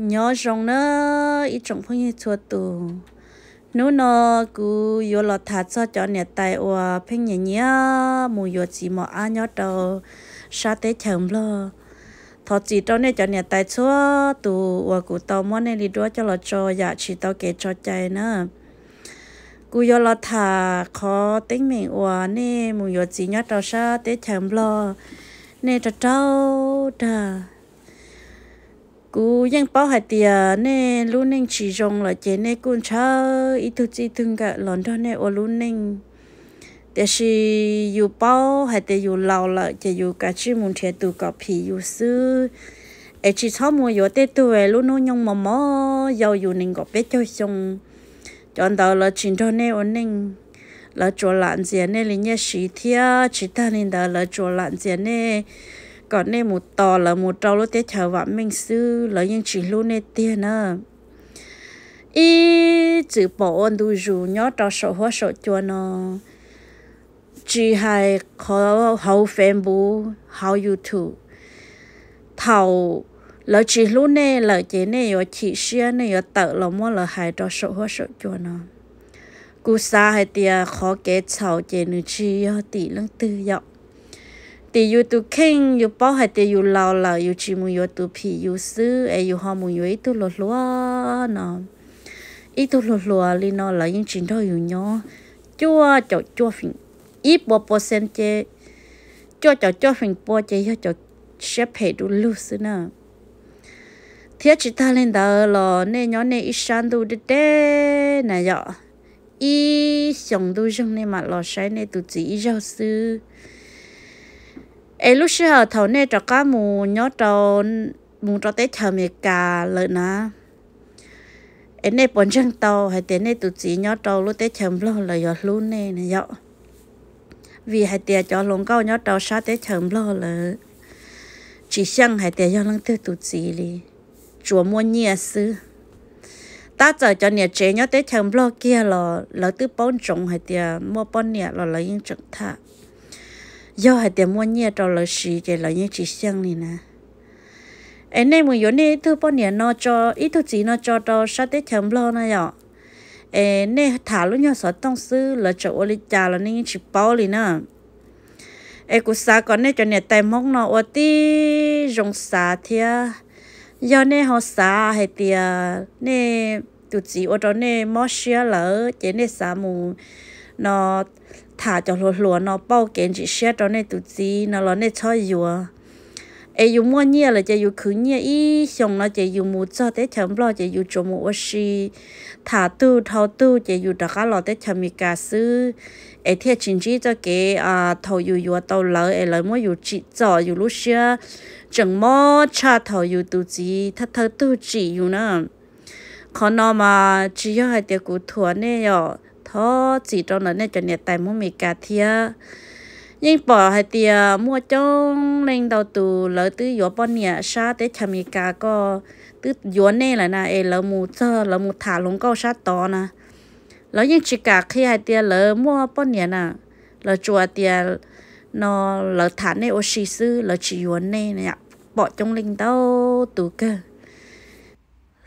Nyob zoo na ib tsoom phooj ywg txhua tus. Hnub no kuv yuav los tham txog cov niam tais uas pheej nyiam nyiam mus yuav txiv mos ab nyob rau sab teb chaws Nplog. Thov txim rau nej cov niam tais txhua tus uas kuv tau muab nej li duab coj los tso yam tsis tau kev tso cai na. Kuv yuav los tham qhov teeb meem uas nej mus yuav txiv nyob rau sab teb chaws Nplog, nej rau raug dag. Kuv yeej paub hais tias nej lub neej tsis zoo lawm ces nej kuj ntshaw ib tug txij tug nkawm los nrog nej ua lub neej. Tiam sis yus paub hais tias yus laus lawm ces yus kav tsij mus nrhiav tus kom phim yus xwb, es tsis txhob mus yuav tej tug lub hnub nyoog mos mos yau yus nees nkaum peb caug xyoo. Cov ntawd lawv tsis nrog nej ua neej, lawv tsuas lam ntxias nej li nyiaj siv thiab tsis tag li ntawd lawv tsuas lam ntxias nej kom nej mus tos lawv mus rau lub teb chaws vam meej xwb, lawv yeej tsis hlub nej tiag na. Ib txwm pom ua ntu zus nyob rau saum huab saum cua no, tsis hais qhov hauv Facebook, hauv YouTube, thaum lawv tsis hlub nej lawm ces nej yuav chim siab, nej yuav tawm los muab lawv hais rau saum huab saum cua no. Kuv xav hais tias qhov kev txhaum ces nws tsis yog tim leej twg yom. Tim yus tus kheej, yus paub hais tias yus laus lawm yus tsis mus yuav tus phim yus xwb es yus ho mus yuav ib tug hluas hluas no. Ib tug hluas hluas li no lawv yeej tsis nrog yus nyob. Cuaj caum cuaj feem, ib puas percent ces cuaj caum cuaj feem pua ces yog cov siab phem du lug xwb na. Thiab tsis tag li ntawd los nej nyob nej ib sab ntuj deb deb na yom, ib xyoos ntuj zeeg nej mam los saib nej tus txiv ib zaug xwb. Es lub sij hawm thaum nej rov qab mus nyob rau, mus rau teb chaws Amelikas lawm na, es nej puas ntseeg tau hais tias nej tus txiv nyob rau lub teb chaws Nplog lawv yuav hlub nej na yom? Vim hais tias cov hluas nkauj nyob rau sab teb chaws Nplog lawv tsis xyeej hais tias yog leej twg tus txiv li, tsuas muaj nyiaj xwb. Tab txawm cov niam tsev nyob teb chaws Nplog kiag los lawv twb paub ntsoov hais tias muaj poj niam los lawv yeej tseem tham. Yog hais tias muaj nyiaj rau lawv siv ces lawv yeej tsis xyeej li na. Es nej mus yuav nej ib tug poj niam no, ib tug txiv no tso rau sab teb chaws Nplog na yom, es nej tham lub nyuag xov tooj xwb, lawv tseem ua li cas los nej yeej tsis paub li na. Es kuv xav kom nej cov niam tais Hmoob no ua tib zoo xav thiab. Yog nej ho xav hais tias nej tus txiv ua rau nej mob siab lawm ces nej xav mus no tham cov hluas hluas no pauj kev ntsim siab rau nej tus txiv no los nej txhob yuav. Es yus muaj nyiaj lawm ces yus khwv nyiaj ib xyoos no ces yus mus txog teb chaws Nplog ces yus tsuas mus ua si, tham tug dhau tug ces yus rov qab los teb chaws Amelikas xwb. Es thiaj tsis ntsib txoj kev thaum yus yuav tau lawv es lawv muab yus tsim txom yus lub siab tseem mob tshaj thaum yus tus txiv thawj thawj tug tsim yus na. Qhov no mas tsis yog hais tias kuv thuam nej yom, thov txim rau ntawm nej cov niam tais Hmoob Amelikas thiab. Yeej pom hais tias muaj coob leej ntau tus lawv twb yuav poj niam sab teb chaws Amelikas ko, twb yuav nej lawm na, es lawv mus txog lawv mus tham hluas nkauj sab tod na, lawv yeej tsis kam qhia hais tias lawv muaj poj niam na, lawv tsuas tias no lawv tham nej ua si xwb, lawv tsis yuav nej na. Pom coob leej ntau tus kawg.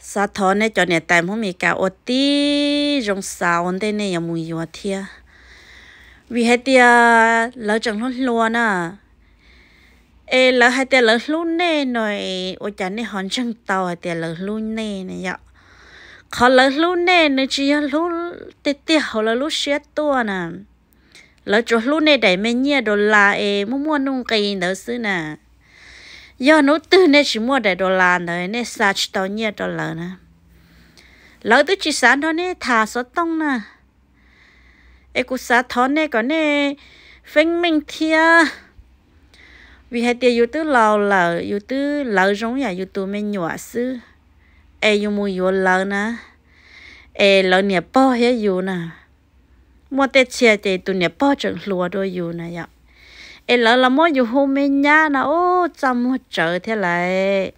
Xav thov nej cov niam tais Hmoob Amelikas ua tib zoo xav ua ntej nej yuav mus yuav thiab, vim hais tias lawv tseem hluas hluas na. Es lawv hais tias lawv hlub nej no, ua cas nej ho ntseeg tau hais tias lawv hlub nej na yom? Qhov lawv hlub nej nws tsis yog hlub tiag tiag hauv lawv lub siab tuaj na. Lawv tsuas hlub nej daim me nyiaj dollar es muaj muaj nuj nqis ntawd xwb na. Yog hnub twg nej tsis muaj daim dollar ntawd nej xa tsis tau nyiaj rau lawv na. Lawv twb tsis xav nrog nej tham xov tooj na. Es kuv xav thov nej kom nej feeb meej thiab, vim hais tias yus twb laus lawm, yus twb lawv zoo yam yus tus me nyuam xwb, es yus mus yuav lawv na, es lawv niam pog thiab yus na, muaj tej txhia ces tus niam pog tseem hluas dua yus na yom, es lawv los muab yus hu me nyab no ub txaj muag tsawv thiab lawm.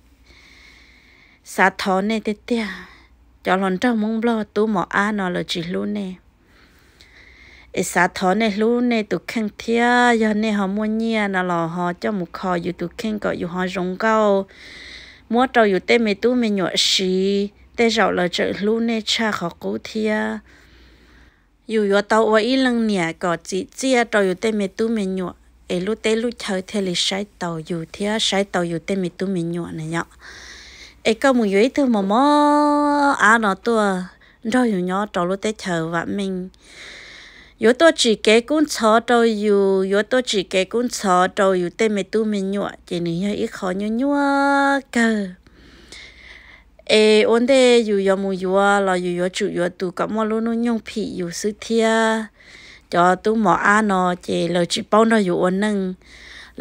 Xav thov nej tiag tiag, cov hluas nraug Hmoob Nplog tub mos ab no lawv tsis hlub nej. Es xav thov nej hlub nej tus kheej thiab, yog nej ho muaj nyiaj no los ho coj mus kho yus tus kheej kom yus ho zoo nkauj, muab rau yus tej me tub me nyuam siv, tej zaum lawv tseem hlub nej tshaj qhov qub thiab. Yus yuav tau ua ib leej niam kom txim txiaj rau yus tej me tub me nyuam, es lub teb lub chaw thiaj li saib taus yus thiab saib taus yus tej me tub me nyuam na yom. Es koj mus yuav ib tug mos mos ab no tuaj nrog yus nyob rau lub teb chaws vam meej, yuav tuaj tsim kev kub ntxhov rau yus, yuav tuaj tsim kev kub ntxhov rau yus tej me tub me nyuam, ces nws yog ib qho nyuaj nyuaj kawg. Es ua ntej yus yuav mus yuav los yus yuav tsum yuav tus kom muaj lub hnub nyoog phim yus xwb thiab. Cov tub mos ab no ces lawv tsis paub nrog yus ua neej,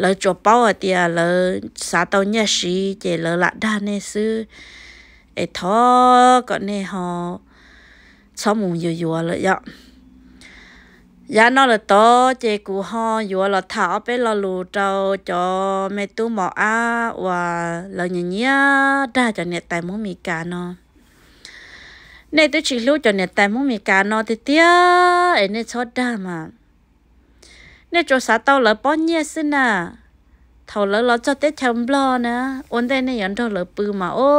lawv tsuas paub hais tias lawv xav tau nyiaj siv ces lawv lam dag nej xwb. Es thov kom nej ho txhob mus yuav yuav lawm yom. Yav no lawm tod ces kuv ho yuav los tham ob peb lo lus rau cov me tub mos ab uas lawv nyiam nyiam dag cov niam tais Hmoob Mes Kas no. Nej twb tsis hlub cov niam tais Hmoob Mes Kas no tiag tiag es nej txhob dag mas. Nej tsuas xav tau lawv pob nyiaj xwb na. Thaum lawv los txog teb chaws Nplog na, ua ntej nej yuav nrog lawv pw mas o,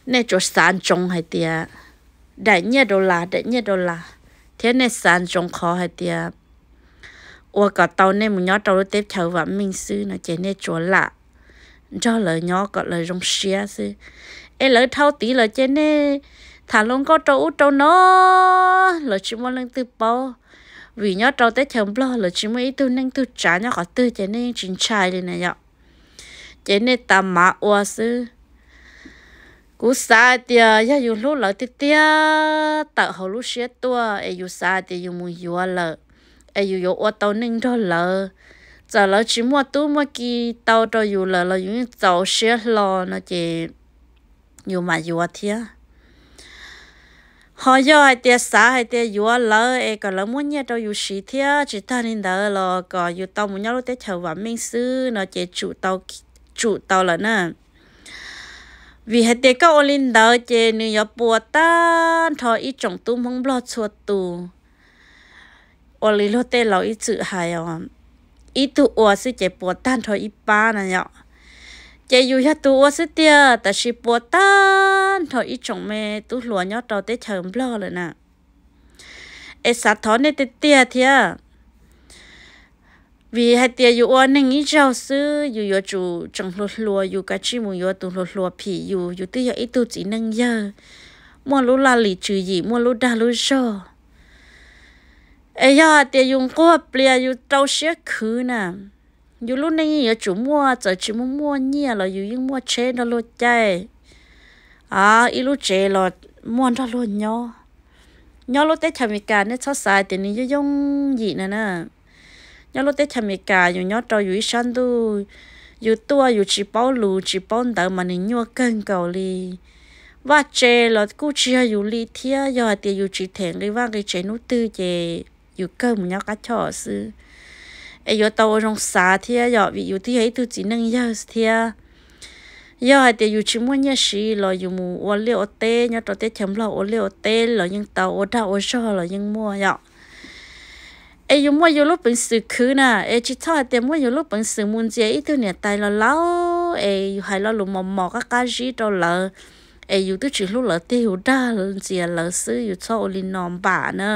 nej tsuas xav ntsoov hais tias daim nyiaj dollar, daim nyiaj dollar, thiab nej xav ntsoov qhov hais tias ua kom tau nej mus nyob rau lub teb chaws vam meej xwb no ces nej tsuas lam nrog lawv nyob kom lawv zoo siab xwb. Es lawv dhau tid lawm ces nej tham hluas nkauj rau ub rau no, lawv tsis muaj leej twg paub. Vim nyob rau teb chaws Nplog lawv tsis muaj ib tug neej tug tsav nyob qhov twg ces nej yeej tsis ntshai li na yom. Ces nej tas mav ua xwb. Kuv xav hais tias yog yus hlub lawv tiag tiag tawm hauv lub siab tuaj es yus xav hais tias yus mus yuav lawm, es yus yuav ua tau neej nrog lawv, txawm lawv tsis muaj tub muaj ki tau rau yus lawm los yus yeej txaus siab hlo no ces yus mam yuav thiab. Ho yog hais tias xav hais tias yuav lawv es kom lawv muab nyiaj rau yus siv thiab tsis tag li ntawd los kom yus tau mus nyob lub teb chaws vam meej xwb no ces tsum tau lawm na. Vim hais tias koj ua li ntawd ces nws yuav puas tag nrho ib tsoom tub Hmoob Nplog txhua tus. Ua li luag tej laus ib txwm hais os, ib tug ua xwb ces puas tag nrho ib pab na yom. Ces yus yog tus ua xwb tiag tab sis puas tag nrho ib tsoom me tub hluas nyob rau teb chaws Nplog lawm na. Es xav thov nej tiag tiag thiab. Vim hais tias yus ua neeg ib zaug xwb, yus yuav tsum tseem hluas hluas, yus kav tsij mus yuav tus hluas hluas phim yus, yus twb yog ib tug txiv neej yawg, muaj lub laj lim tswv yim, muaj lub dag lub zog. Es yog hais tias yus nquag plias yus rau siab khwv na, yus lub neej yeej yuav tsum muaj, txawm tsis muaj muaj nyiaj los yus yeej muaj tsheb nrog luag caij, ib lub tsev los muaj nrog luag nyob. Nyob lub teb chaws Amelikas nej txhob xav tias nws yooj yooj yim na na. Nyob lub teb chaws Amelikas yus nyob rau yus ib sab ntuj, yus tuaj yus tsis paub lus tsis paub ntawv mas nws nyuaj kawg nkaus li. Vaj tse los kuj tsis yog yus li thiab, yog hais tias yus tsis them nqi vaj nqi tsev hnub twg ces yus kawg mus nyob qab choj xwb. Es yuav tau ua zoo xav thiab yom, vim yus twb yog ib tug txiv neej yawg thiab. Yog hais tias yus tsis muaj nyiaj siv los yus mus ua liaj ua teb nyob rau teb chaws Nplog, ua liaj ua teb los yeej tau, ua dag ua zog los yeej muaj yom. Es yus muaj yus lub peev xwm khwv na, es tsis txhob hais tias muab yus lub peev xwm mus ntxias ib tug niam tais los laus es yus hais lo lus mos mos qab qab zib rau lawv, es yus twb tsis hlub lawv tiag yus dag ntxias lawv xwb, yus txhob ua li no npam na.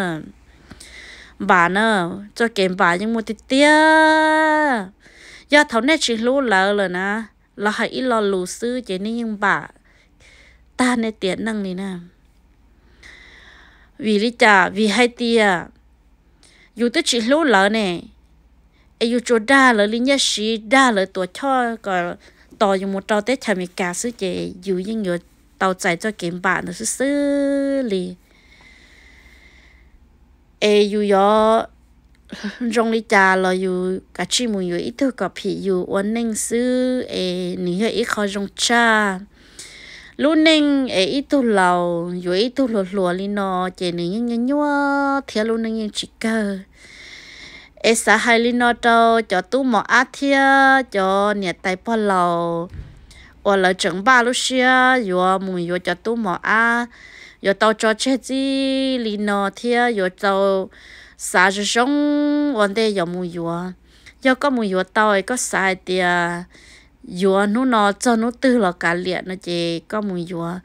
Npam na, txoj kev npam yeej muaj tiag tiag. Yog thaum nej tsis hlub lawv lawm na, lawv hais ib lo lus xwb ces nej yeej npam tag nej tiam neej li na. Vim li cas? Vim hais tias yus twb tsis hlub lawv ne, es yus tsuas dag lawv li nyiaj siv, dag lawv tuam choj kom tos yus mus rau teb chaws Amelikas xwb ces yus yeej yuav tau txais txoj kev npam ntawd xwb xwb li. Es yus yuav zoo li cas los yus kav tsij mus yuav ib tug kom phim yus ua neej xwb, es nws yog ib qho zoo tshaj. Lub neej es ib tug laus yuav ib tug hluas hluas li no ces nws yeej nyuaj nyuaj thiab lub neej yeej tsis kawg. Es xav hais li no rau cov tub mos ab thiab cov niam tais pog laus uas lawv tseem npaj lub siab yuav mus yuav cov tub mos ab, yuav tau tso tseg txij li no thiab yuav tau xav zoo zoo ua ntej yuav mus yuav. Yog koj mus yuav tau es koj xav hais tias yuav hnub no txog hnub twg los kav liam no ces koj mus yuav.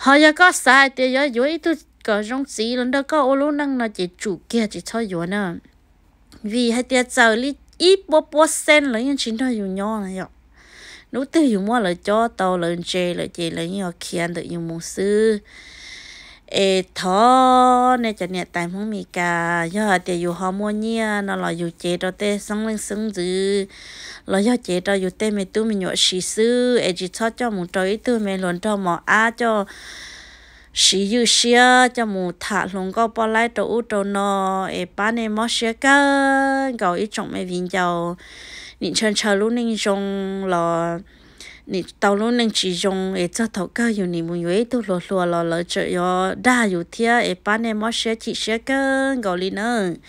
Ho yog koj xav hais tias yuav yuav ib tug kom zoo txiv los nrog koj ua lub neej no ces tsum kiag tsis txhob yuav na. Vim hais tias txawm li ib puas puas xees lawv yeej tsis nrog yus nyob no yom. Hnub twg yus muab lawv cob tau lawv ntse lawm ces lawv yeej yuav khiav ntawm yus mus xwb. Es thov nej cov niam tais Hmoob Mes Kas, yog hais tias yus ho muaj nyiaj no los yus cev rau tej xeeb leej xeeb ntxwv, los yog cev rau yus tej me tub me nyuam siv xwb, es tsis txhob coj mus rau ib tug me hluas nraug mos ab coj siv ywj siab, coj mus tham hluas nkauj poj laib rau ub rau no, es pab nej mob siab kawg nkaus ib tsoom me viv ncaus. Nim ntshaw ntshaw lub neej zoo los nim tau lub neej tsis zoo, es txog thaum kawg yus nim mus yuav ib tug hluas hluas los lawv tseem yuav dag yus thiab, es pab nej mob siab chim siab kawg nkaus li nawb.